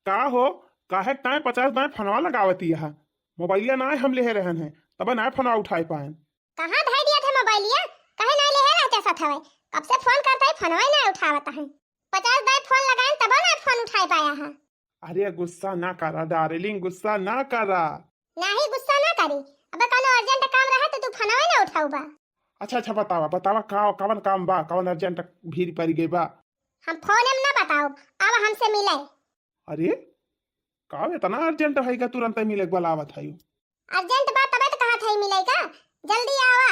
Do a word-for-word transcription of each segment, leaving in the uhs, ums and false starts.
का हो, काहे ताए पचास दाए फोनवा लगावती है? मोबाइलिया नाय हम लेहे रहन है, तब नाय फोनवा उठाए पाएन। कहाँ धइ दिया थे मोबाइलिया? कहे नाय लेहे रहते सथवे? कब से फोन करता है, फोनवा ही नाय उठावत है। पचास दाए फोन लगाएन तब नाय फोन उठाए पाया है। अरे गुस्सा ना करा डार्लिंग, गुस्सा ना करा। नाही गुस्सा ना करी। अब कौनो अर्जेंट काम रहे तो तू फोनवे ना उठाऊ बा। अच्छा अच्छा, बतावा बतावा, का कवन काम बा, कवन अर्जेंट भीड़ पड़ गई बा? हम फोन में ना बताओ, अब हमसे मिले। अरे का इतना अर्जेंट है का, तुरंत मिले के बोलावत है? अर्जेंट बा तबे तो कहा था मिले का, जल्दी आवा।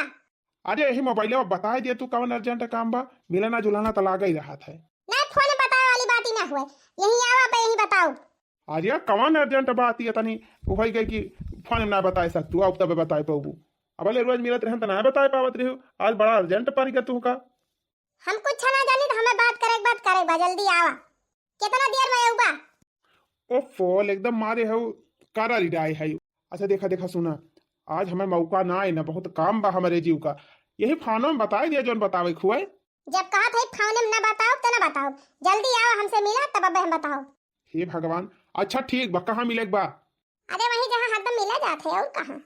अरे यही मोबाइल में बताए दे तू कवन अर्जेंट काम बा, मिलना जुलना तो लागे ही रहत है। ना फोन में बतावे वाली बात ही ना हुए, यही आवा बे, यही बताओ। अरे कवन अर्जेंट बात ये तनी उभई गई कि फोन में ना बताए सकतू, अब तबे बताए पाबू। अब ले रोज मिलत रहन त ना बताए पावत रही, आज बड़ा अर्जेंट पड़ गया तू का। हम कुछ ना जानी तो हमें बात करे के बात करे बा, जल्दी आवा। कितना देर में आऊ बा? ओफो, एकदम मारे हऊ, कारा रिडाए है। अच्छा देखा देखा सुना, आज हमें मौका ना आए ना, बहुत काम बा हमारे जीव का, यही फोन में बताए दिया जौन बतावे खुए। जब कहा था फोन में ना बताओ तो ना बताओ, जल्दी आवा हमसे मिला तब अब हम बताओ। हे भगवान, अच्छा ठीक बा, कहाँ मिले के बा? अरे वहीं जहाँ हरदम मिला जात है, और कहाँ?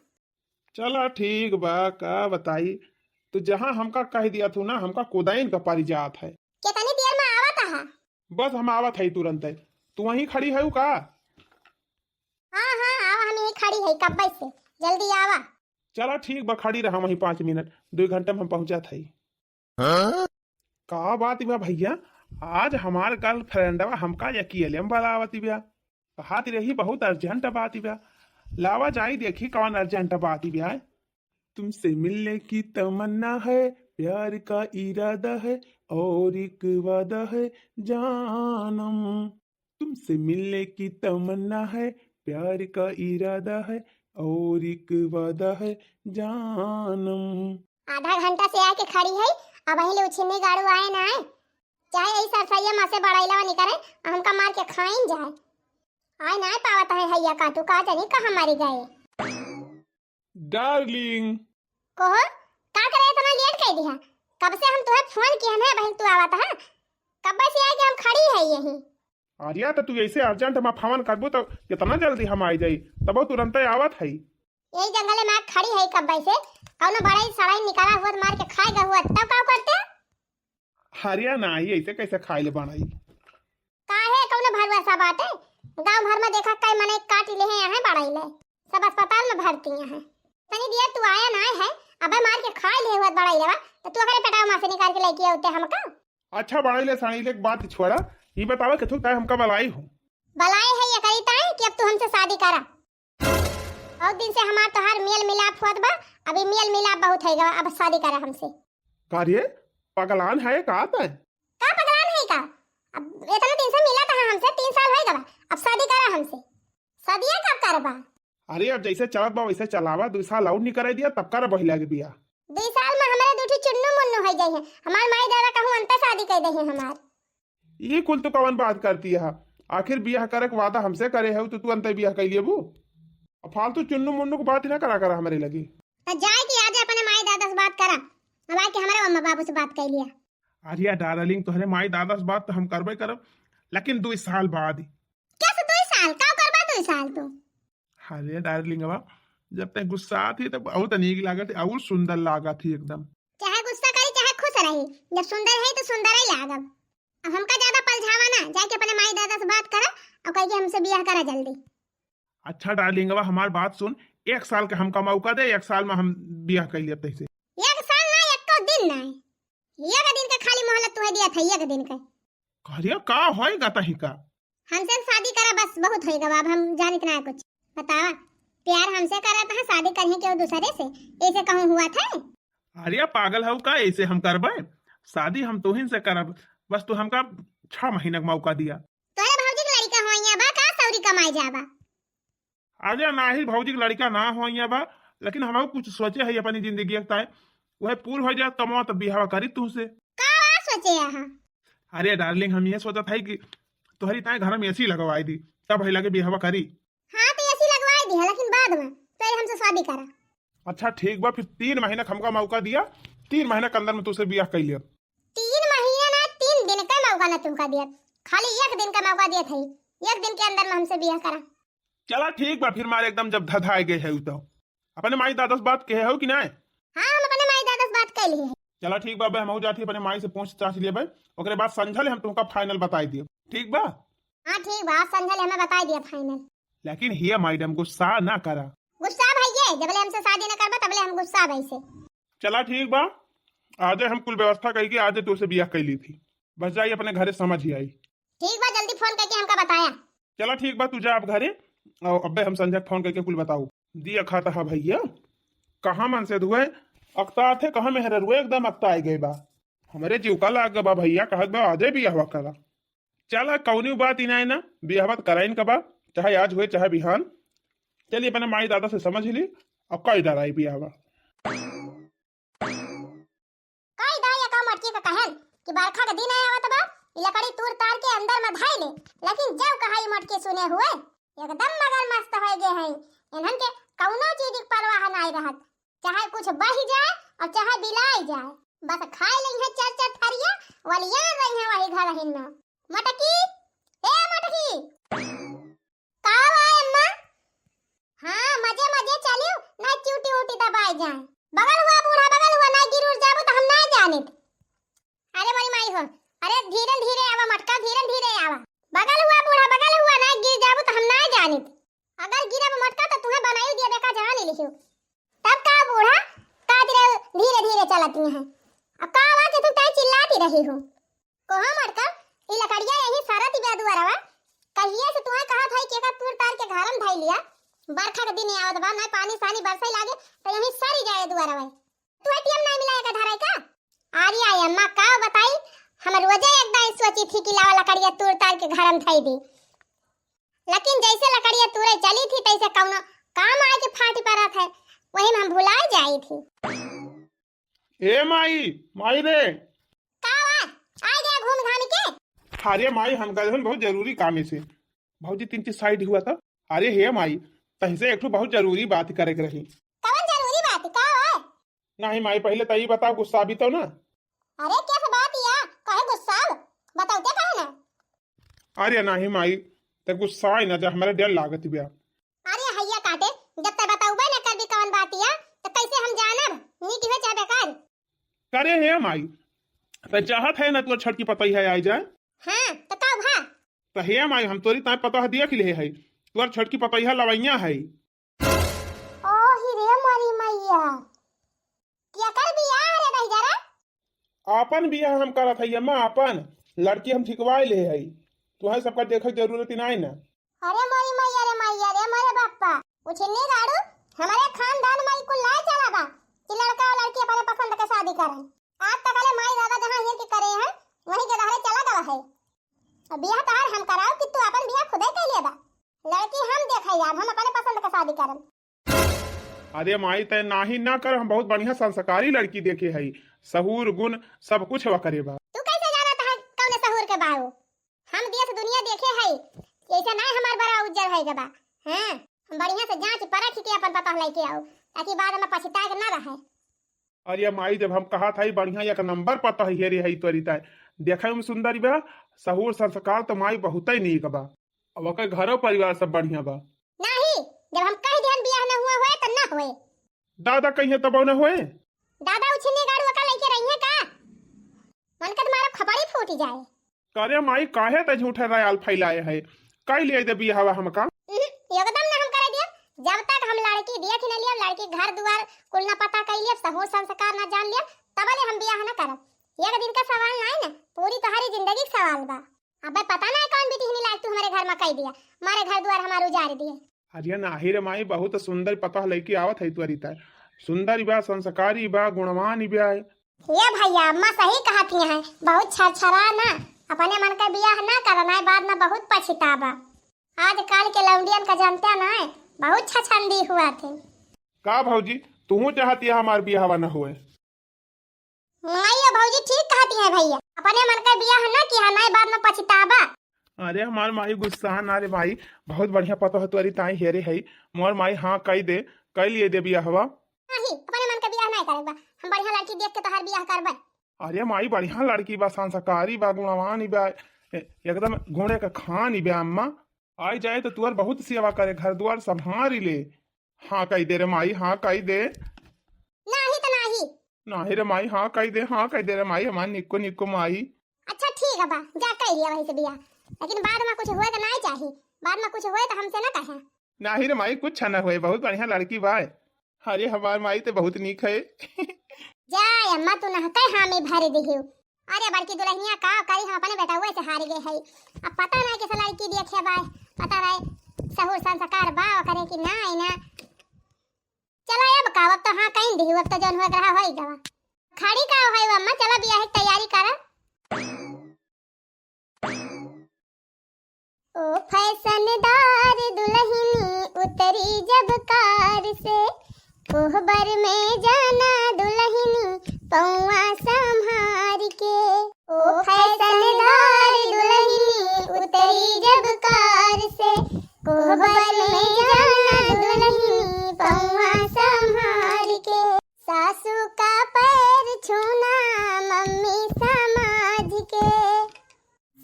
चला ठीक बा, का बताई, तू जहाँ हमका कह दिया तू ना, हमका कुदाइन का पारी जात है। कितनी देर में आवत है? बस हम आवत है तुरंत है। तू वहीं खड़ी है का? हाँ हाँ, आवा, हम यहीं खड़ी है कब्बे से, जल्दी आवा। चला ठीक बा, खड़ी रहा वहीं पाँच मिनट, दो घंटा में हम पहुँचा था। का बात बा भैया, आज हमार गर्लफ्रेंडवा हमका अकेले में बुलावत बा, कहत रही बहुत अर्जेंट बात बा। लावा जाई देखी कौन अर्जेंट बात बा। तुमसे मिलने की तमन्ना है, प्यार का इरादा है और एक वादा है जानम। तुमसे मिलने की तमन्ना है, प्यार का इरादा है और एक वादा है जानम। आधा घंटा से आके खड़ी है, अबहीं ले उछिन्नी गाड़ू आए ना आए, चाहे यही सरसैया में से बड़ैला निकरे, हमका मार के खाइन जाए। आए ना पावत है हैया काटू, का जानी कहाँ मारी गए। डार्लिंग। कहो, का करे इतना लेट कर दिया? कब से हम तुहे फोन किया ना, बहन तू आवत है? कब से आए कि हम खड़ी है यहीं? अरे तो तू ऐसे अर्जेंट में फोन करबू तो इतना जल्दी हम आ जाई, तब तुरंत आवत है। यही जंगल में खड़ी है कब से, कौनो बड़ाई सड़ाई निकाला हुआ मार के खाएगा हुआ, तब का करते? अरे नाही, ऐसे कैसे खाई ले बनाई? काहे कौनो भरोसा बाटे? गांव भर में देखा कई मने काट ले हैं, यहाँ बाड़ाई ले। सब अस्पताल में भर्ती हैं। तनी दिया तू आया ना है, अबे मार के खाई ले हुआ बाड़ाई लेवा, तो तू अगर पेटावा में से निकाल के लेके आते हमका। अच्छा बाड़ाई ले, साड़ी ले बात छोड़ा, ये बतावा कि तू तय हमका बलाई हो। बलाई है ये करी ताई कि अब तू हमसे शादी करा। बहुत दिन से हमार तोहार मेल मिलाप होत बा, अभी मेल मिलाप बहुत है गवा, अब शादी करा हमसे। का रे, पगलान है का तय? का पगलान है का? अब इतना दिन से मिला था हमसे, तीन साल हो गवा, अब शादी करा हमसे। शादिया कब करबा? अरे अब जैसे चलत बा वैसे चलावा, दो साल और निकरे दिया तब कर बहिला के बिया। दो साल में हमारे दो ठो चुन्नू मुन्नू हो जाए हैं, हमार माई दादा कहूँ अंतर शादी कर दे हैं हमार। ये कुल तो कवन बात करती है? आखिर बियाह करे के वादा हमसे करे है, तो तू अंतर बियाह कर लेबू? अब फालतू चुन्नू मुन्नू की बात ही ना करा करा हमारे लगी। तो जाए कि आज अपने माई दादा से बात करा, अब आके हमारे अम्मा बाबू से बात कर लिया। अरे डार्लिंग, तोहरे माई दादा से बात तो हम करबे करब, लेकिन दो साल बाद। क्या से दो साल? का करबा दो साल तू? अरे डार्लिंगवा, जब तक गुस्सा थी तब बहुत नीक लागत, और सुंदर लागत थी एकदम। चाहे गुस्सा करी चाहे खुश रही, जब सुंदर है तो सुंदर ही लागब। अब हमका ज्यादा पलझावा ना, जाके अपने माई दादा से बात करा और कह के हमसे बियाह करा जल्दी। अच्छा डार्लिंगवा, हमार बात सुन, एक साल के हमका मौका दे, एक साल में हम बियाह कर लिया तैसे। एक साल ना, एको दिन ना, एक दिन के खाली मोहलत तुहे दिया था, एक दिन के। कहलिया का होएगा तही का? हमसे शादी करा, बस बहुत होएगा, अब हम जानित ना कुछ। बतावा, प्यार हमसे करत है, शादी करिए केहू दूसरे से, ऐसे कहूँ हुआ था? अरे पागल हऊ का, ऐसे हम करबे? शादी हम तोहिन से करब, बस तू हमका छह महीना का मौका दिया। तोहरे भौजी के लड़का होइया बा का, सौरी कमाए जाबा? अरे नाही, भौजी के लड़का ना होइया बा, लेकिन हम कुछ सोचे है अपनी जिंदगी के ताए, वह पूर हो जाए तमो तब बिहावा करी तुमसे। का सोचे है? अरे डार्लिंग, हम ये सोचत है कि तोहरी ताए घर में एसी लगवाई दी, तब है लगे बिहावा करी। हाँ तो एसी लगवाई दी है, लेकिन बाद में पहले हमसे शादी करा। अच्छा ठीक बा, फिर तीन महीना का हमका मौका दिया, तीन महीना के अंदर में तुझसे बियाह कर लिया। तीन महीना ना, तीन दिन का मौका ना तुमका दिया, खाली एक दिन का मौका दिया था। एक दिन के अंदर में हमसे बियाह करा। चला ठीक बा, फिर मारे एकदम जब धधाए गए है तो अपने माई दादा से बात कहे हो कि नाय? हाँ, हम अपने माई दादा से बात कर लिए है। चला ठीक बा, अबे हमहू जाती अपने माई से पूछ ताछ लेबे, ओकरे बाद संझा ले हम तुमका final बताई दिए, ठीक बा? हाँ ठीक बा, आप संझा ले हमें बताई दिए final। लेकिन हिया मैडम गुस्सा ना करा। गुस्सा भैया, जबले हमसे शादी ना करबा तबले हम गुस्सा भाई से। चला ठीक बा, आजे हम कुल व्यवस्था कई के आजे तोसे बियाह कई ली थी, बस जाई अपने घरे समझ ही आई। ठीक बा, जल्दी फोन करके हमका बताया। चला ठीक बा, तू जा अब घरे, और अब्बे हम संझा फोन करके कुल बताऊ। दिया खाता हा भैया, कहाँ मन से धुए अकता थे, कहाँ मेहर रुए एकदम अकता आई गए बा। हमरे जीव का लाग बा भैया, कहत बा आजे बियाहवा करा। चला कौनी बात ही ना है ना, बियाहवा त कराइन का बा, चाहे आज हुए चाहे बिहान। चलिए अपने माई दादा से समझ ली, अब कई डराई बियाहवा। कई दाई का मटकी का कहन कि बरखा के दिन आया आवत बा, ई लकड़ी तूर तार के अंदर में धाई ले, लेकिन जब कहा ई मटकी सुने हुए, एकदम मगर मस्त हो गए हैं। इन्हन के कौनो चीज की परवाह नाई रहत, चाहे कुछ बही जाए और चाहे बिलाई जाए, बस खाए ले हैं चर चर थरिया, वलिया रही हैं वही घर हिन्ना। मटकी, ए मटकी, का बा अम्मा? हाँ, मजे मजे चलियो, ना चूटी ऊटी दबाए जाए। बगल हुआ बूढ़ा, बगल हुआ, ना गिर उड़ जाबो तो हम ना जानित। अरे मोरी माई हो, अरे धीरे धीरे आवा मटका, धीरे धीरे आवा। बगल हुआ बूढ़ा, बगल हुआ, ना गिर जाबो तो हम ना जानित। अगर गिरब मटका तो तुम्हें बनाई दिया बेका जान लिखियो। तब का बूढ़ा, का धीरे धीरे धीरे चलती हैं। अब का आवाज तुम तय चिल्लाती रही हो? कोहा मटका, ई लकड़िया यही सरत बा दुआरवा। कहिए से तुहे कहत है कि एका तूर तार के घरम धई लिया। बरखा के दिन आवत बा, ना पानी सानी बरसई लागे, तो यही सरी जाए दुआरवा। तू एटीएम नहीं मिला एका धराई का? अरे आई अम्मा, का बताई, हम रोजे एक दाई सोची थी कि लावा लकड़िया तूर तार के घरम धई दी, लेकिन जैसे लकड़िया तूरे चली थी, तैसे कौनो काम आए के फाटी परत है, वही में हम भुलाई जाई थी। ए माई, माई रे। का बा? आ गया घूम घाम के? अरे माई, हम गए हन बहुत जरूरी काम से। भौजी तीन चीज साइड हुआ था। अरे हे माई, तहसे एक ठो बहुत जरूरी बात करे के रही। कवन जरूरी बात? का बा? नहीं माई, पहले तो ये बताओ, गुस्सा भी तो ना। अरे क्या बात या? काहे गुस्सा? बताओ क्या कहे ना? अरे नहीं माई, ते गुस्सा है ना, जब हमारे डर लागत बिया। अरे हैया काटे, जब तै बतउबे न करबी कवन बातिया, त कैसे हम जानब नीक हो चाहे बेकार? करे हे माई, तै चाहत है ना तोर छोटकी पतोहिया आई जाए? हाँ, त का भा? त हे माई, हम तोरी ताई पतोह देख ले है, तोर छोटकी पतोहिया लवैया है। ओ ही रे मोरी मैया, केकर बियाह रे दहिजरा? आपन बियाह हम करत हई अम्मा, आपन लड़की हम ठिकवाए ले हई, तुहैं सबका देखे के जरूरत ही नाई ना। अरे मोरी मैया रे मैया रे मोरे बाप्पा, उछिन्नी गाड़ू, हमारे खानदान में कुल लाए चला बा कि लड़का और लड़की अपने पसंद के शादी करन। आज तक ले माई दादा जहाँ हियर के करे हैं, वहीं के दहरे चला गवा है। अब बियाह तहार हम कराओ कि तू अपन बियाह खुदे कर ले बा? लड़की हम देखे जाब, हम अपने पसंद के शादी करन। अरे माई, तै नाही ना कर, हम बहुत बढ़िया संस्कारी लड़की देखे हई, सहूर गुण सब कुछ वकरे बा। तू कैसे जानत है कौन सहूर के बाऊ? हम देश दुनिया देखे हई, ऐसे ना हमार बड़ा उज्जर है गबा। हाँ, हम बढ़िया से जांच परख के अपन पतोह लेके आओ, ताकि बाद में पछताए के ना रहे। अरे माई, जब हम कहत हई बढ़िया एक नंबर पतोह हेरे हई तोरी ताई, देखे में सुंदर बा, सहूर संस्कार तो माई बहुते नीक बा। अब ओकर घरो परिवार सब बढ़िया बा। नाही, जब हम कह दिहन बियाह न हुआ होए त न होए। दादा कहिए तब न होए। दादा उछिन्नी गाड़ू ओका लइके रहिए का? मन के तुम्हारा खपड़ी फूट जाए। करे माई, काहे त झूठे ख्याल फैलाए है, कई लिए दे बियाहवा हमका। उहुं, एकदम ना हम करे दिए। जब तक हम लड़की देख न लिया, लड़की घर दुआर कुल ना पता कर लिया, सहूर संस्कार ना जान लिया, तबले हम बियाह ना करब। एक दिन का सवाल ना है ना, पूरी तुम्हारी जिंदगी का सवाल बा। अबे पता ना है कौन बिटिहनी लायक तू हमारे घर में कह दिया, हमारे घर दुआर हमार उजाड़ दिए। अरे नाही रे माई, बहुत सुंदर पतोह लइके आवत है तोरी ताई, सुंदर बा, संस्कारी बा, गुणवान बा। ये भैया, अम्मा सही कहत ही हैं, बहुत छरछरा ना, अपने मन का बियाह ना करना है, बाद में बहुत पछताबा। आजकल के लौंडियन का जानते ना है, बहुत छछंदी हुआ थे। का भौजी, तू चाहती है हमार बियाहवा न हुए? माई और भौजी ठीक कहती हैं भैया, अपने मन का बियाह ना किया, नहीं बाद में पछताबा। अरे हमार माई गुस्सा ना रे माई, बहुत बढ़िया पतोह तोरी ताई हेरे है, मोर माई हाँ कह दे, कह लिए दे बियाहवा। नहीं, अपने मन का बियाह नहीं करेबा, हम बढ़िया लड़की देख के तोहार बियाह करबे। अरे माई, बढ़िया लड़की बा, संस्कारी बा, गुणवान बा, ए-, एकदम गुणे का खान बा अम्मा। आई जाए तो तुअर बहुत सेवा करे, घर दुआर संभारी ले। हाँ कही दे रे माई, हाँ कही दे। नाही तो नाही। नाही रे माई, हाँ कही दे, हाँ कही दे रे माई, हमार निक्को निक्को माई। अच्छा ठीक है बा, जा कही लिया वही से बिया, लेकिन बाद में कुछ हुए तो नाही चाही, बाद में कुछ हुए तो हमसे ना कहे। नाही रे माई, कुछ ना हुए, बहुत बढ़िया लड़की बा। अरे हमार माई ते बहुत नीक है। जा अम्मा, तू नहके हामी भर दिहियो। अरे बड़की दुल्हनिया का करी, हम अपने बेटउए से हार गए है। अब पता नहीं किस लड़की देखे बा, पता नहीं सहुर संस्कार बा ओकरे कि ना, ना। चला अब का, अब तो हाँ कहीं दिहियो, अब तो जौन हुए रहा होई गवा। खड़ी का होई अम्मा, चला बियाह की तैयारी करा। ओ फैशनदार दुल्हनी उतरी जब कार से, कोहबर में जाना दुल्हनी पौआ संभार के। ओ फैशनदार दुल्हनी उतरी जब कार से, कोहबर में जाना दुल्हनी पौआ संभार के। सासू का पैर छूना मम्मी समाज के।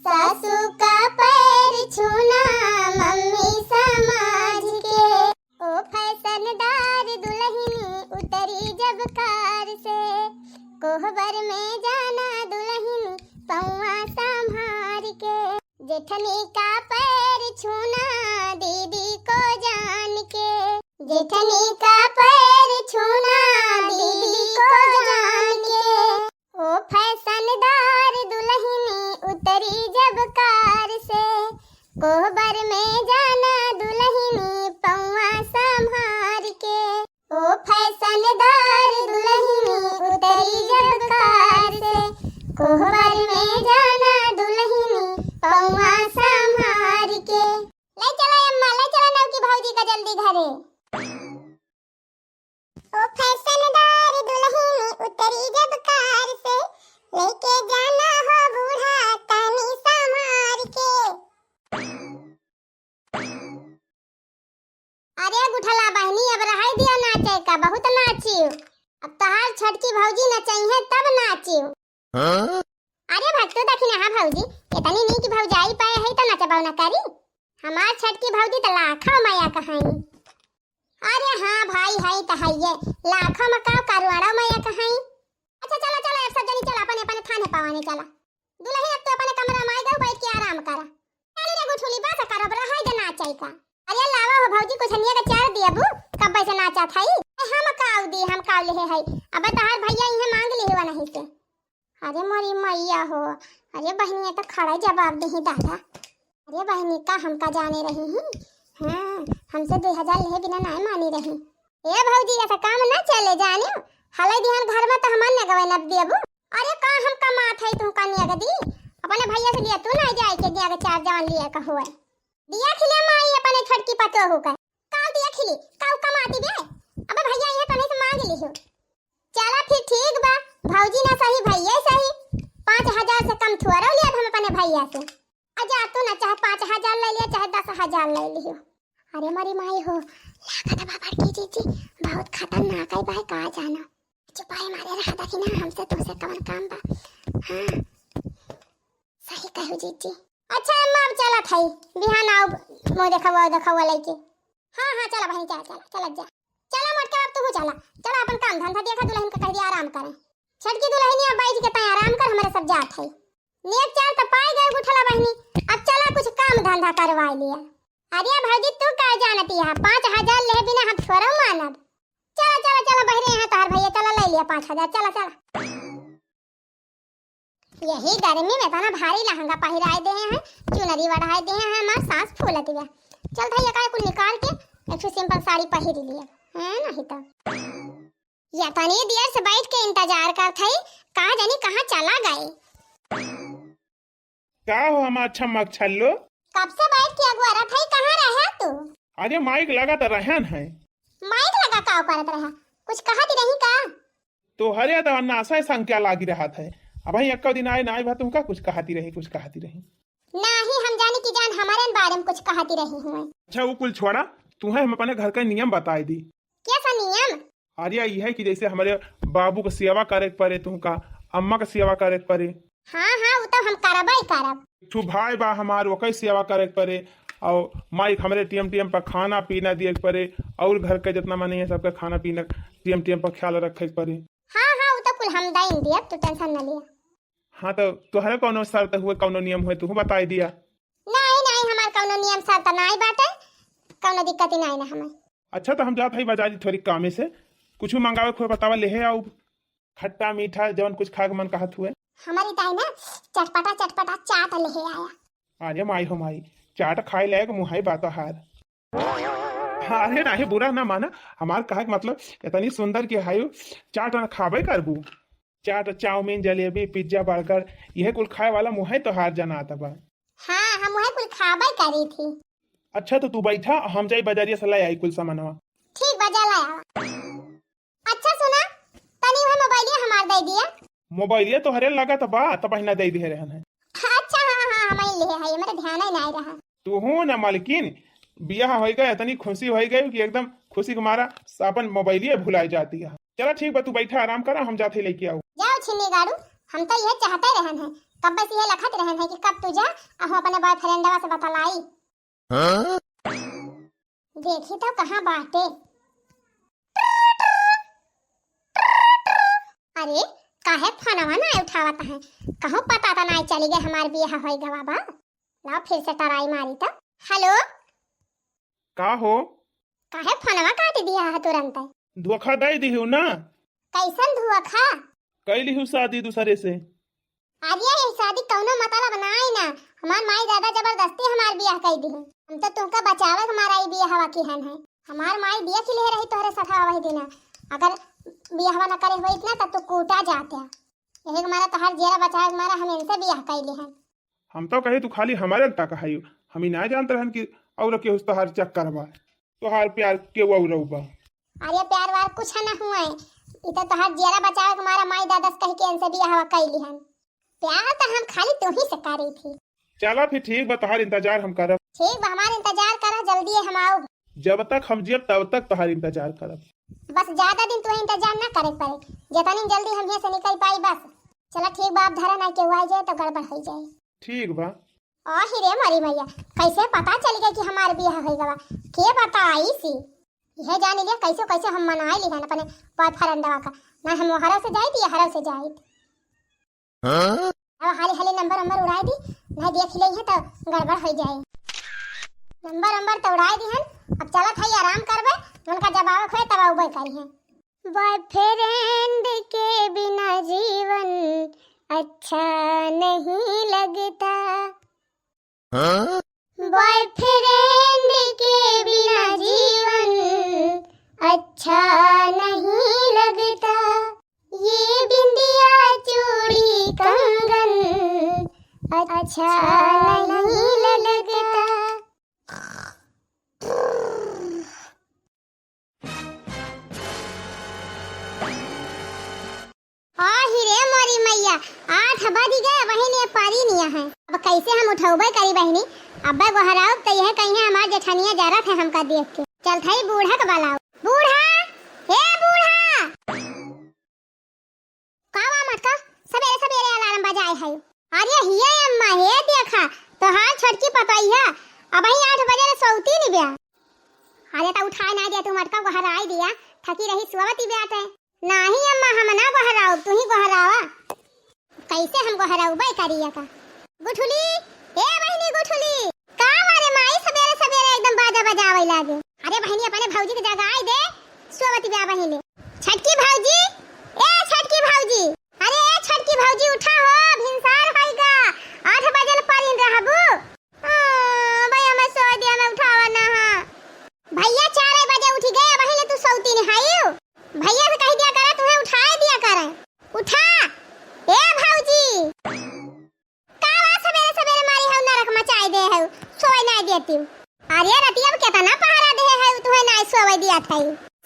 सासू का पैर छूना मम्मी समाज के। ओ फैशनदार दुल्हनी उतरी जब कार से, कोहबर में जाना दुल्हनी पौआ संभार के। जेठनी का पैर छूना दीदी को जान के। जेठनी का पैर छूना दीदी को जान के। ओ फैशनदार दुल्हनी उतरी जब कार से, कोहबर में जाना दुल्हनी पौआ संभार के। ओ फैशनदार दुल्हनी उतरी जब कार से, कोहबर में जाना दुल्हनी पौआ संभार के। ले चला अम्मा, ले चला नवकी भौजी का जल्दी घरे। ओ फैशनदार दुल्हन उतरी जब कार से, लेके जाना हो बूढ़ा तनी संभार के। अरे गुठला बहिनी, अब रहाई दिया नाचे का, बहुत नाचियो। अब तहार छोटकी भौजी नचइहे तब नाचियो। हाँ? अरे भक्तू दखिनहा भौजी, इतनी नीक भौजाई पाए है तो नचबौ न करी। हमार छोटकी भौजी तो लाखों मया कहाई। अरे हाँ भाई, है तो है ये, लाखों में का करोड़ों मया कहाई। अच्छा चला चला, अब सब जनी चला अपने अपने थाने पवाने चला। दुल्हन अब तो अपने कमरा में आई गऊ, बैठ के आराम करा। चली रे गुठुली, बस करब, रहाई दे नाचई का। अरे लावा हो भौजी, कुछ निया के चार दियबू, कब से नाचा था ई। ए, हम काऊ दी, हम काऊ लेहे है। अब तहार भैया इहे मांग लिहे वनही से। अरे मोरी मैया हो, अरे बहिनी, ये तो खड़ा जवाब देही दादा। अरे बहिनी, का हमका जाने रही ही? हाँ, हमसे दो हजार लेहे बिना नाय मानी रही। ए भौजी, ऐसा काम ना चले जानियो। हले दिहन घर में तो हमन न गवे न देबू। अरे का हम कमात है तुमका नियग दी? अपने भैया से लिया तू ना जाए के नियग चार जवान लिया का हुआ। दिया खिले माई अपने छोटकी पतोहू का। काऊ दिया खिली, काऊ कमाती बे? अबे भैया ये तने से मांग लिहो। चला फिर ठीक बा, भौजी ना सही, भैया सही। पाँच हजार से कम थोड़ा लिया हम अपने भैया से। अजा तू ना चाहे पाँच हजार ले लिया, चाहे दस हजार ले लियो। अरे मोरी माई हो, लागत बा बड़की जीजी बहुत खतरनाक है भाई, का जानो। चुपाई मारे रहा था कि ना हमसे तुमसे कवन काम बा। हाँ, सही कहू जीजी। अच्छा अम्मा, अब चलत हई, बिहान आऊ मुँह देखावा देखावा लेके। हाँ हाँ, चला बहन, चला चला चला जा। चला मोटके बाप, तू चला। चला अपन काम धंधा देखा, दुल्हन का कह दिया आराम करें। छोटकी दुल्हनिया बैठ के तय आराम कर, हमारे सब जात है। नेक चार तो पाए गए गुठला बहनी, अब चला कुछ काम धंधा करवा लिया। अरे भौजी, तू का जानती है, पाँच हजार ले बिना हम थोड़ा मानब। चला चला चला बहरे, यहाँ तोहर भैया, चला ले लिया पाँच हजार, चला चला। यही गर्मी में इतना भारी लहंगा पहिराए दे हैं, चुनरी ओढ़ाए दे हैं, हमार सांस फूलत बा। चल भाई, एका कुल निकाल के एक ठो simple साड़ी पहिर लिया, है नहीं तो। या तनी देर से बैठ के इंतजार करत हई, का जानी कहाँ चला गए। का हो हमार छमक छल्लो? कब से बैठ के अगुआरत हई, कहाँ रहा तू? अरे माइक लगा तो रहन है। माइक लगा का करत रहा? कुछ कहत रही का? तोहरे तो अन्नाशय संख्या लागी रहत है। अबहीं एक्को दिन आए ना आए बा, तुमका कुछ कहती रही, कुछ कहती रही। नाही, हम जानी कि जान हमारे बारे में कुछ कहती रही हुए। अच्छा, वो कुल छोड़ा, तुम्हें हम अपने घर का नियम बताए दी। कैसा नियम? अरे, यह है कि जैसे हमारे बाबू का सेवा करे के पड़े, तुमका अम्मा का सेवा करे के पड़े। हाँ, हाँ, वो तो हम करबे करब। एक ठो भाई बा हमार, ओकर सेवा करे के पड़े। और माई के हमरे टीएम टीएम पर खाना पीना दिए के पड़े, और घर के जितना मने है सबका खाना पीना टीएम टीएम पर ख्याल रखे के पड़े। हाँ, हाँ, वो तो कुल हम दाइन दिया, तू टेंशन न लिया। हाँ, तो तोहरे कौनो शर्त हुए, कौनो नियम हुए, तू बताई दिया। नहीं, नहीं, हमार कौनो नियम शर्त नहीं बाटे, कौनो दिक्कत ही नहीं ना हमें। अच्छा, तो हम जात हई बाजारी थोड़ी कामे से, कुछ मंगावे के हुए बतावा, लेहे आऊ। खट्टा मीठा जवन कुछ खाए के मन कहत हुए। हमारी ताई ना चटपटा चटपटा चाट लेहे आया। अरे माई हो माई, चाट खाए लायक मुहाई बात हार। अरे नाही, बुरा ना माना, हमार कहे के मतलब इतनी सुंदर के हायु, चाट न खाबे करबू? चाट, चाउमीन, जलेबी, पिज्जा, बर्गर, यह कुल खाए वाला मुहे तोहार जनात बा। हाँ, हम वह कुल खाबे करी थी। अच्छा, तो तू बैठा, हम जाई बाजारिया से ले आई कुल सामानवा। ठीक बा, जा ले आवा। अच्छा सुना, तनी वह मोबाइलिया हमार दे दिया। मोबाइलिया तोहरे लगा त बा, त बहिना दे दिए रहन है। अच्छा, हाँ, हाँ, हम ही ले है, मेरे ध्यान ही नहीं रहा। तू हो ना मालकिन, बियाह होई गए, इतनी खुशी होई गई कि एकदम खुशी के मारा अपन मोबाइलिया भुलाई जाती है। चला ठीक बा, तू बैठा आराम करा, हम जाते लेके आऊ। जाओ छिन्नी गाड़ू, हम तो ये चाहते रहन है, कब बस ये लखत रहन है कि कब तू जा, अहो अपने बॉयफ्रेंडवा से बतलाई। हाँ? देखी तो कहाँ बाटे। अरे, काहे फोनवा ना उठावत है? कहूँ पता तो नहीं चली गए हमार बियाह होई गवा बा। लाओ फिर से टराई मारी तो। हेलो। का हो? काहे फोनवा काट दिया है तुरंत? धोखा दे दिहू ना। कैसन धोखा? कैली हूँ शादी दूसरे से। अरे, ये शादी कौनो मतलब नाई ना। हमार माई दादा जबरदस्ती हमार बियाह कई दिहन। हम तो तुमका बचावे के मारा ई बियाहवा किहन है। हमार माई बिया खिले रही तोहरे सठा वही दिना। अगर बियाहवा न करे होइत ना, तब तू कूटा जाते। यही के मारा तोहार जियरा बचावे के मारा हम इनसे बियाह कई लिहन। हम तो कही तू खाली हमारे तक है, हम ही ना जानत रहन कि और केहू से तोहार चक्कर बा। तोहार प्यार के वो रउबा। अरे प्यार वार कुछ न हुए, इ तो तोहार जियरा बचावे के मारा माई दादा से कह के इनसे बियाहवा कई लिहन। प्यार तो हम खाली तू ही से करी थी। चला फिर ठीक बा, तोहार इंतजार हम करब। ठीक बा, हमार इंतजार करा, जल्दी हम आउब। जब तक हम जियब तब तक तोहार इंतजार करब। बस ज्यादा दिन तू इंतजार ना करे पड़े, जितनी जल्दी हम यहाँ से निकल पाई बस। चला ठीक बा, अब धरा ना केहू आ जाए तो गड़बड़ हो जाए। ठीक बा। ओ हिरे मरी मैया, कैसे पता चल गया कि हमार बियाह हो गवा? के बताई सी? यह जान लिया कैसे कैसे हम मनाए लिहन अपने बॉयफ्रेंडवा का। ना हम हरव से जाइत या हरव से जाइत। हाँ? अब हाली हाली नंबर नंबर उड़ाए दी, नहीं देख ले है तो गड़बड़ हो जाए। नंबर नंबर तो उड़ाए दी हन, अब चलत है आराम करबे, उनका जब आवे खोए तब आउबे करी है। बॉयफ्रेंड के बिना जीवन अच्छा नहीं लगता। हाँ? बॉयफ्रेंड के बिना जीवन अच्छा नहीं लगता। ये बिंदिया चूड़ी कंगन अच्छा नहीं लगता। आ हिरे मोरी मैया, आठ बज गए, बहिनी पारी निया है। अब कैसे हम उठौबे करी बहिनी? अब्बे गोहराउब त यह कहीं हमार जेठनिया जरत है हमका देख के। चल थाई बूढ़ा के बलाओ। बूढ़ा, हे बूढ़ा। का बा मटका? सबेरे सबेरे अलार्म बजाए है। अरे हिये अम्मा, हे देखा, तोहार छोटकी पतोहिया, अबहीं आठ बजे ले सौती नहीं बया। अरे त उठाए ना दे तू मटका, गोहराई दिया, थकी रही सोवती ब्याटे। नाही अम्मा, हम ना गोहराउब, तू ही गोहरावा। कैसे हम गोहराउबे करिया का? गुठुली, ए बहिनी गुठुली, का मारे माई सबेरे सबेरे एकदम बाजा बजावे लागे? अरे बहिनी, अपने भौजी के जगाई दे, सोवती ब्या बहिनी। छटकी भौजी, ए छटकी भौजी, अरे ए छटकी भौजी, उठा हो, भिनसार होइगा, आठ बजे ले परिन रहबू। हाँ, भैया, मैं सो दिया, मैं उठावा ना, हाँ। भैया, चार बजे उठी गए, वही ले तू सौतीन हायू। भैया से कह दिया करे, तुम्हें उठाए दिया करे। उठा, ए भौजी। का बा सबेरे सबेरे मारी हऊ नरक मचाए दे हऊ, सोए नहीं देती। अरे रतिया में केतना पहरा दे हऊ, तुम्हें नहीं सोए दिया था।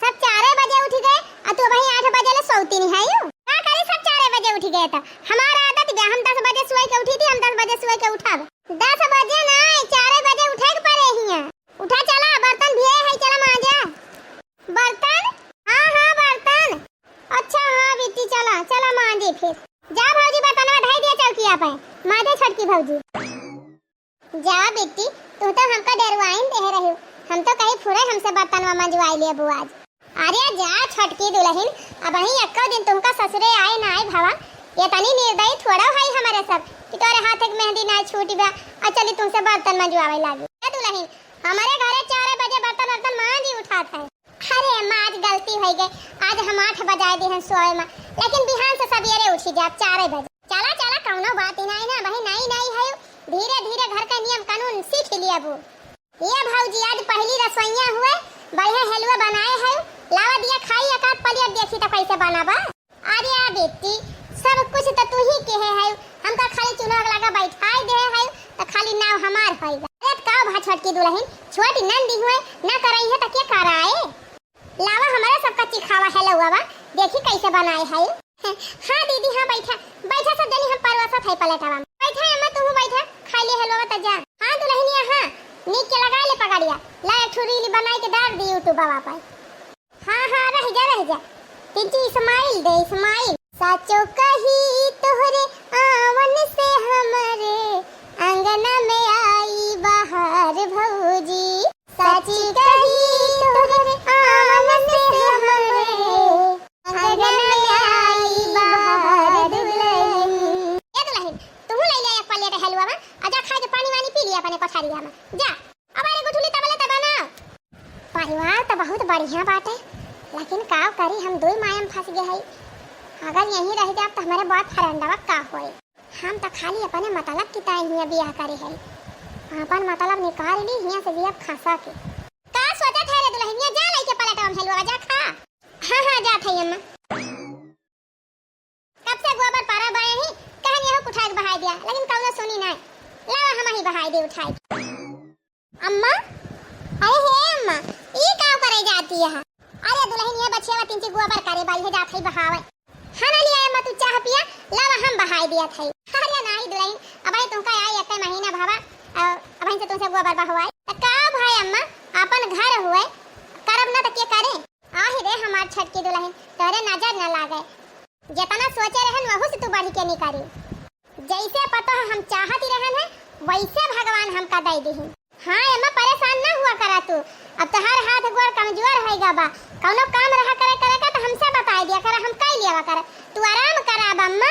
सब चार बजे उठी गए, आ तू वही आठ बजे ले सौतीन हायू। का करी, सब चार बजे उठी गए तो हमारा आदत बा, हम दस बजे सोए के उठी थी, हम दस बजे सोए के उठब। दस बजे नहीं, चार बजे उठे के पड़े हिया। उठा चला, बर्तन भी है, चला मांजा। बर्तन? हाँ, हाँ, बर्तन। अच्छा, हाँ बिट्टी, चला, चला मांजे फिर। जा भौजी, बर्तनवा धई दिया चौकिया पे, मांजे छोटकी भौजी। जा बिट्टी, तू तो हमका डेर हम तो कही फुरे हमसे बर्तनवा मंजवाई लेबू आज। अरे जा छोटकी दुलहिन, अबहीं एक्को दिन तुमका ससुरे आए ना आए भवा। एतनी निर्दयी थोड़ो हई हमरे सब कि तोरे हाथ के मेहंदी ना छूटी बा और चली तुमसे बर्तन मंजवावे लागी। ए दुलहिन, हमरे घरे चार बजे बर्तन वर्तन मांजी उठात है। अरे अम्मा, आज गलती होइ गई, आज हम आठ बजाए दिहन सोए में, लेकिन बिहान से सबेरे उठी जाब चार बजे। चला चला, कौनो बात ही नहीं ना, अबहीं नई नई है, धीरे धीरे घर का नियम कानून सीख लियाबू। ए भौजी, आज पहली रसोइया हुए, बढ़िया हलवा बनाए है, लावा दिया खाई एक आध प्लेट, देखी तो कैसे बना बा। अरे आ बेटी, सब कुछ तो तू ही के है, हम तो खाली चूल्हा लगा बैठाई दे है, तो खाली नाव हमार होई। अरे का भा छोटकी दुलहिन, छोटी नंदी हुए, ना करई है तो के कराए? लावा हमरे सबका चिखावा हलवा बा, देखी कैसे बनाए है। हाँ दीदी, हाँ, बैठा, बैठा सब जनी, हम परवसत है प्लेटवा में। बैठा अम्मा, तू बैठा, खा ले हलवा त जा। हाँ दुलहिनिया, हाँ, नीक के लगा ले पगड़िया, ला एक ठो reel बनाई के डाल दी YouTube पर। हाँ, हाँ, रह जा, रह जा, तिनची smile दे, smile। साचो कही तोहरे आवन से हमरे आंगन में आई बहार भौजी। साची कही तोहरे आवन से हमरे आंगन में आई बहार दुलहिन। ए दुलहिन, तुहू ले ले एक प्लेट हलवा में, आ जा खाए के पानी वानी पी लिया अपने कोठरिया में। जा, अब अरे गुठली तबले तबा ना। परिवार तो बहुत बढ़िया बाटे, लेकिन का करी, हम दुई माया में फंस गए हई। अगर यहीं रह जाब तो हमारे boyfriendवा का होई? हम तो खाली अपने मतलब की ताई हियाँ बियाह करे है, अपन मतलब निकाल ली हियाँ से जियब खसा के। का सोचत है रे दुलहिनिया, जा लइके प्लेटवा में हलवा जा खा। हाँ, हाँ, जात है अम्मा। कब से गोबर पारा बाए ही, कहनी हो उठाए के बहाई दिया, लेकिन कौनो सुनी नाय। लावा हम ही बहाई दे उठाए के। अम्मा, अरे हे अम्मा, ई का करे जाती है? अरे दुलहिन, ये बछिया तीन ची गोबर करे बाई है, जात है बहावे। हाँ ना लिया अम्मा, तू चाह पिया, लावा हम बहाई दिया था। अरे नाही दुलहिन, अब तुमका आई एक महीना भावा, अ, अब से तुमसे गोबर बहवाई। त का भाई अम्मा, अपन घर हुए, करब ना त के करे? आहि रे हमार छोटकी दुलहिन, तोहरे नजर न लागे। जेतना सोचे रहन, वहू से तू बढ़ि के निकारी। जैसे पतोह हम चाहत रहन है, वैसे भगवान हमका दे दिहिन। हाँ अम्मा, परेशान ना हुआ करा तू। अब तोहार हाथ गोड़ कमजोर होइगा बा। कौनो काम रहा करे, करे का तो हमसे बताई दिया करा, हम कई लिया करा। तू आराम करा अब अम्मा।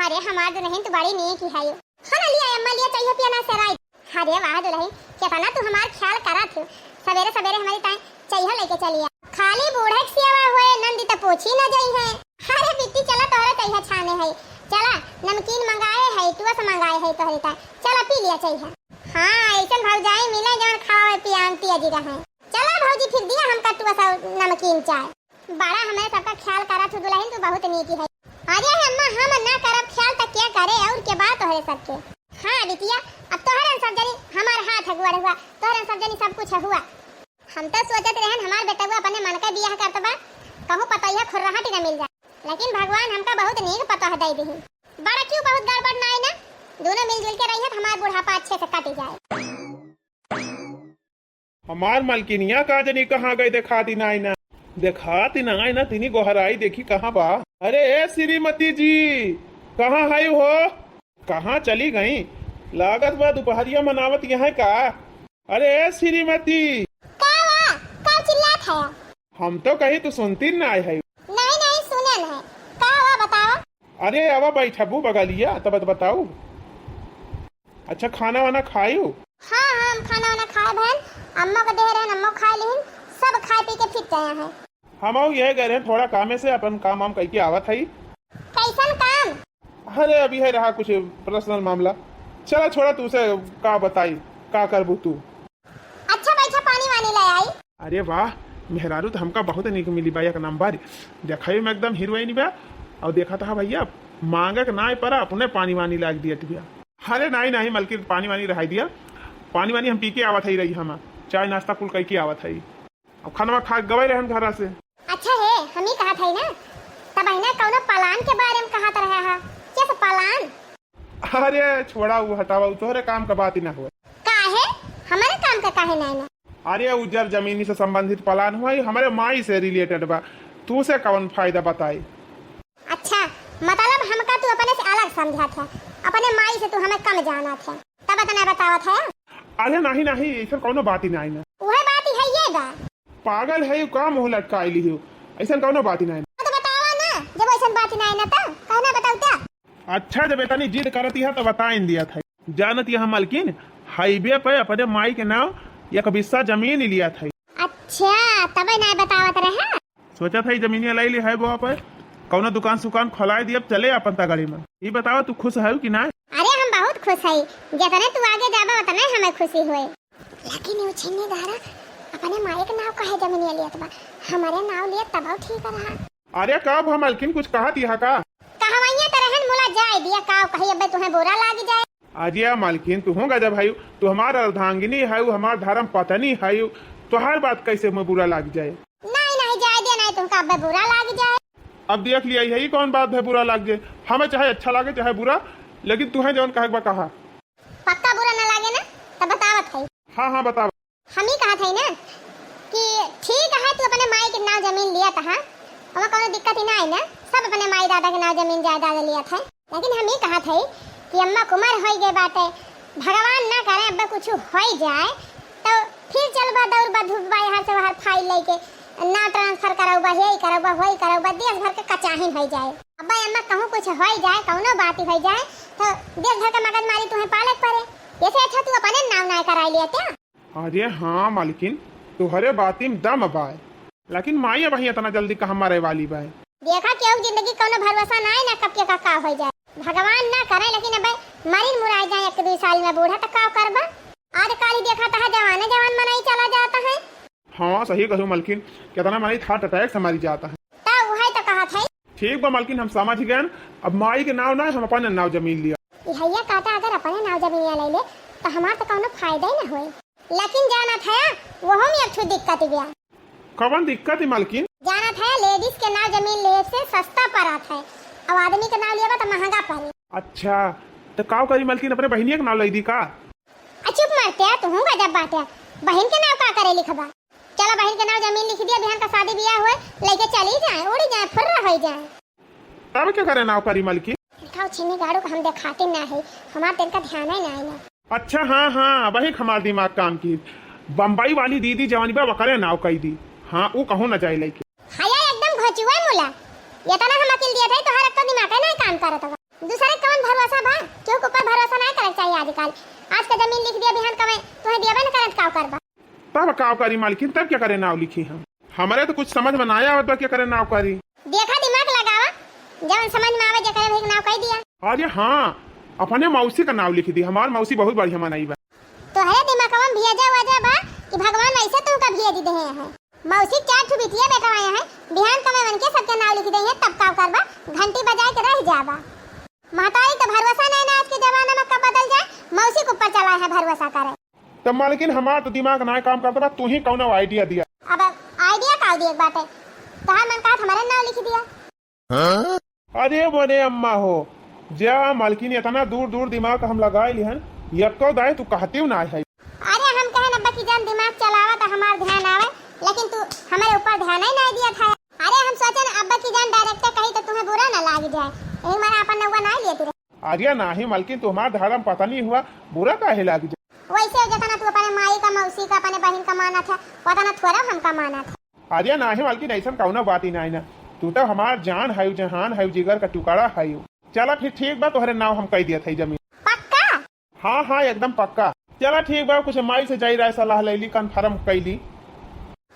अरे हमार दुलहिन, तू बड़ी नीक है। हाँ ना लिया अम्मा, लिया चाहिए पिया ना सराय। अरे वाह दुलहिन, केतना तू हमार ख्याल करत हो। सवेरे सवेरे हमारी ताई चाहिए लेके चलिया। खाली बूढ़े के सेवा होए, नंदी तो पूछी न जई है। अरे बिट्टी, चला तोहरे चाहिए छाने है, चला नमकीन मंगाए है, टुआ से मंगाए है तोहरे ताई, चला पी लिया चाहिए। हाँ, ऐसन भौजाई मिले जौन खावे पियान पिया जी रहे। चला भौजी, फिर दिया हमका टुआ से नमकीन चाय। बड़ा हमरे सबका ख्याल करत हो दुलहिन, तू बहुत नीकी है। अरे अम्मा, हम ना करब ख्याल त के करे, और के बात तोहरे सबके। हाँ बिटिया, अब तोहरन सब जनी हमार हाथ गोड़ हुआ, तोहरन सब जनी सब कुछ हुआ। हम तो सोचत रहन हमार बेटवा अपने मन का बियाह करत बा, कहूँ पतोहिया खुर्रहट न मिल जाए, लेकिन भगवान हमका बहुत नीक पतोह दे दिही। बड़ा क्यों बहुत गड़बड़ ना है ना, दोनों मिलजुल के रहिए तो हमार बुढ़ापा अच्छे से कट जाए। हमार मलकिनिया का जनी कहाँ गई, देखाती नाई ना, देखाती नाई ना, तिनी गोहराई देखी कहाँ बा। अरे ए श्रीमती जी, कहाँ है हो? कहाँ चली गई? लागत बा दुपहरिया मनावत यहाँ का? अरे ए श्रीमती। का बा? का चिल्लात है? हम तो कही तू सुनती ना है। नहीं, नहीं, सुने न है। का हुआ बताओ? अरे आवा बैठबू बगलिया तब बताऊ। अच्छा खाना वाना खायू? हाँ, हाँ, हम खाना वाना खाए बहन, अम्मा को दे रहे, अम्मा खाए लेहिन, सब खाए पी के फिर गए हैं। हम आऊ यह गए रहे थोड़ा कामे से, अपन काम वाम कई के आवत हई। कैसन काम? अरे अभी है रहा कुछ personal मामला। चला छोड़ा, तू से का बताई, का करबू तू। अच्छा बैठा, पानी वानी ले आई। अरे वाह, मेहरारू तो हमका बहुत नीक मिली बा, एक नंबर। देखई में एकदम हीरोइन बा। और देखा था भैया, मांगे के नाय पर अपने पानी वानी लाग दिया भैया। अरे नहीं नहीं मलकिन, पानी वानी रहाई दिया, पानी वानी हम पी के आवत ही रही, हम चाय नाश्ता कुल कई के आवत ही। अब खानवा खा गवे रहन घरा से। अच्छा है, हम ही कहत है ना, तब है ना कौनो पलान के बारे में कहत रहा है, कैसे पलान? अरे छोड़ा, वो हटावा, वो तोहरे काम का बात ही ना हुआ। काहे? हमारे काम का काहे नहीं ना? अरे उजर जमीनी से संबंधित पलान हुआ, ये हमारे माई से related बा, तू से कौन फायदा बताई? अच्छा, मतलब हमका तू अपने से अलग समझत है, अपने माई से तू हमें कम जानत है, तब इतना बतावत है? अरे नहीं नहीं, ऐसा कौनो बात ही नहीं ना। वह बात ही है पागल है, यू का मुँह लटकाई ली हो? ऐसन कौनो बात ही नहीं। तो बतावा ना, जब ऐसन बात ही नहीं ना तो कहना बताऊ क्या? अच्छा, जब इतनी जिद करती है तो बताइन दिया था। जानत यह मलकिन, हाईवे पे अपने माई के नाव एक बिस्सा जमीन ही लिया था। अच्छा, तबे नहीं बतावत रहे। सोचा था, ई जमीनिया लाई ली है बुआ पे, कौनो दुकान सुकान खोलाई दिया, चले अपन तगड़ी में। ई बतावा, तू खुश है कि ना? अरे, हम बहुत खुश है, जितने तू आगे जाबा उतने हमें खुशी होए। लेकिन यू छिन्नी गाड़ा अपने माई के नाव काहे जमीनिया लियत बा, हमारे नाव लियत तब ठीक रहा। अरे का भा मलकिन, कुछ कहत यह का? कहवइया त रहन मुला जाए दिया, का कही अबे तुहें बुरा लाग जाए। अरे मलकिन, तू हो गजब है, तू हमार अर्धांगिनी है, हमार धर्म पत्नी है, तोहार बात कैसे में बुरा लाग जाए? नहीं, नहीं, जाए दिया, नहीं तुमका अबे बुरा लाग जाए। अब देख लिया, यही कौन बात है बुरा लाग जाए? हमें चाहे अच्छा लागे चाहे बुरा, लेकिन तुहें जौन कहे के बा कहा। पक्का बुरा ना लागे ना, तब बतावत है। हाँ, हाँ, बतावा। हम ही कहत है ना कि ठीक है, तू अपने माई के नाव जमीन लिया तहा, ओमा कौनो दिक्कत ही ना है ना, सब अपने माई दादा के नाव जमीन जायदाद लिया था। लेकिन हम ही कहत है कि अम्मा के उमर होई गए बाटे, भगवान ना करे अब कुछ होई जाए, तो फिर चलबा दौड़बा धूपबा यहाँ से वहाँ फाइल लेके, ना ट्रांसफर करौबा, हे करौबा, होई करौबा, देश भर के कचाहिन होई जाए। अब अम्मा कहूँ कुछ होई जाए, कौनो बात ही होई जाए, तो देश भर के मगजमारी तुम्हें पालक पड़े। ऐसे अच्छा तू अपने नाव ना कराई लिया क्या? अरे हाँ मालकिन, तोहरे बाती में दम बाय, लेकिन माई अबहीं इतना जल्दी कहाँ मरे वाली बाय। देखा केहू जिंदगी कौनो भरोसा ना है ना, कब के का, का हो जाए, भगवान ना करे। लेकिन अबे मरिन मुराई जाए एक दो साल में बूढ़ा, तो का करबा? आज काल ही देखा था जवाने जवान मनई चला जाता है। हाँ सही कहू मालकिन, कितना मनई हार्ट अटैक से मरी जाता है। तो वही तो कहा था। ठीक बा मालकिन, हम समझ गए। अब माई के नाव ना, हम अपन नाव जमीन लिया। भैया कहता अगर अपने नाव जमीनिया ले ले तो हमार तो कौनो फायदा ही ना होए। लेकिन जाना था, वहू में एक ठो दिक्कत बा। कवन दिक्कत है मालकिन? जाना था, लेडीज के नाव जमीन ले से सस्ता पड़त है, अब आदमी के नाव लेबा तो महंगा पड़े। अच्छा, तो का करी मालकिन, अपने बहनिया के नाव ले दी का? आ चुप मरते, तू हूँ गजब बाटे, बहन के नाव का करे लिखबा? चला बहन के नाव जमीन लिख दिया, बिहान का शादी ब्याह होए, लेके चली जाए, उड़ी जाए, फुर्रा हो जाए। तब क्या करे नाव करी मालकिन? उठाओ छिन्नी गाड़ू का हम देखाते ना है, हमार तेरे का ध्यान है ना, है ना। अच्छा, हाँ, हाँ, वही हमार दिमाग काम की। बम्बई वाली दीदी जवानी बा, वकरे नाव कई दी। हाँ, ऊ कहूँ न जाए लेके। हाय, एकदम घोचुआ मुला। ये तना हम अकिल दिया था, तोहर एक तो दिमाग है ना काम करत बा। दूसरे कौन भरोसा बा? केहू के ऊपर भरोसा ना करे चाहिए आजकल। आज का जमीन लिख दिया, बिहान का मैं तुम्हें दिया बा न करत, का करबा? तब का करी मालकिन, तब क्या करे नाव लिखी हम? हमारे तो कुछ समझ में ना आवत बा, क्या करे नाव करी। देखा दिमाग लगावा, जवन समझ में आवे जेकरे भाई के नाव कह दिया। अरे हाँ, अपने मौसी का नाव लिख दी, हमार मौसी बहुत बढ़िया मनई बा। तोहरे दिमागवा में भेजा वजह बा कि भगवान ऐसे तुमका भेज दे हैं। मौसी चार ठो बिटिया बेटवा हैं, बिहान का मैं उनके सबके नाव लिख दे हैं, तब का करबा, घंटी बजाए के रह जाबा। महतारी तो भरोसा नहीं ना, आज के जमाना में कब बदल जाए, मौसी के ऊपर चला है भरोसा करे। तो मालकिन, हमार तो दिमाग ना काम करता बा, तू ही कौनो आइडिया दिया। अब आइडिया का दिए बाटे, तहार मन कहत हमारे नाव लिख दिया। अरे मोरे अम्मा हो, जा मालकिन, इतना दूर दूर दिमाग हम लगाए लिहन, यक्को दाए तू कहती ना है। अरे हम कहन अब्बा की जान दिमाग चलावा तो हमार ध्यान आवे, लेकिन तू हमारे ऊपर ध्यान ही नहीं दिया था। अरे हम सोचन अब्बा की जान डायरेक्ट कही तो तुम्हें बुरा ना लाग जाए, यही मारे अपन नौवा ना लिए तुरंत। अरे नाही मालकिन, तू हमार धर्म पत्नी हुआ, बुरा काहे लाग जाए? वैसे जितना तू अपने माई का, मौसी का, अपने बहन का माना था, उतना थोड़ा हमका माना था। अरे नाही मालकिन, ऐसन कौनो बात ही नहीं ना। तू तो हमार जान है, जहान है, जिगर का टुकड़ा है। चला फिर ठीक बा, तोहरे नाव हम कह दिया था जमीन। पक्का? हाँ, हाँ, एकदम पक्का। चला ठीक बा, कुछ माई से जाई राय सलाह ले ली, कन्फर्म कैली।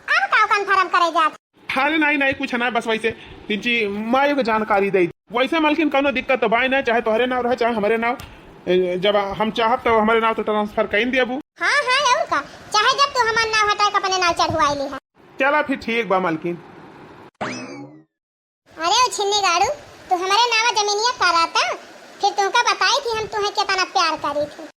अब का कन्फर्म करे जात? अरे नहीं, नहीं, कुछ ना, बस वैसे तिनची माई को जानकारी दे। वैसे मालकिन कौनो दिक्कत तो बाय ना, चाहे तोहरे नाव रहे, चाहे हमारे नाव। ए, जब हम चाहब तो हमारे नाव तो ट्रांसफर कर देबू। हाँ, हाँ, और का, चाहे जब तू हमार नाव हटा के अपने नाव चढ़वाई ली है। चला फिर ठीक बा मालकिन। अरे ओ छिन्नी गाड़ू, तू हमारे नावा जमीनिया कराता, फिर तुमका बताई थी हम तुम्हें कितना प्यार करी थी।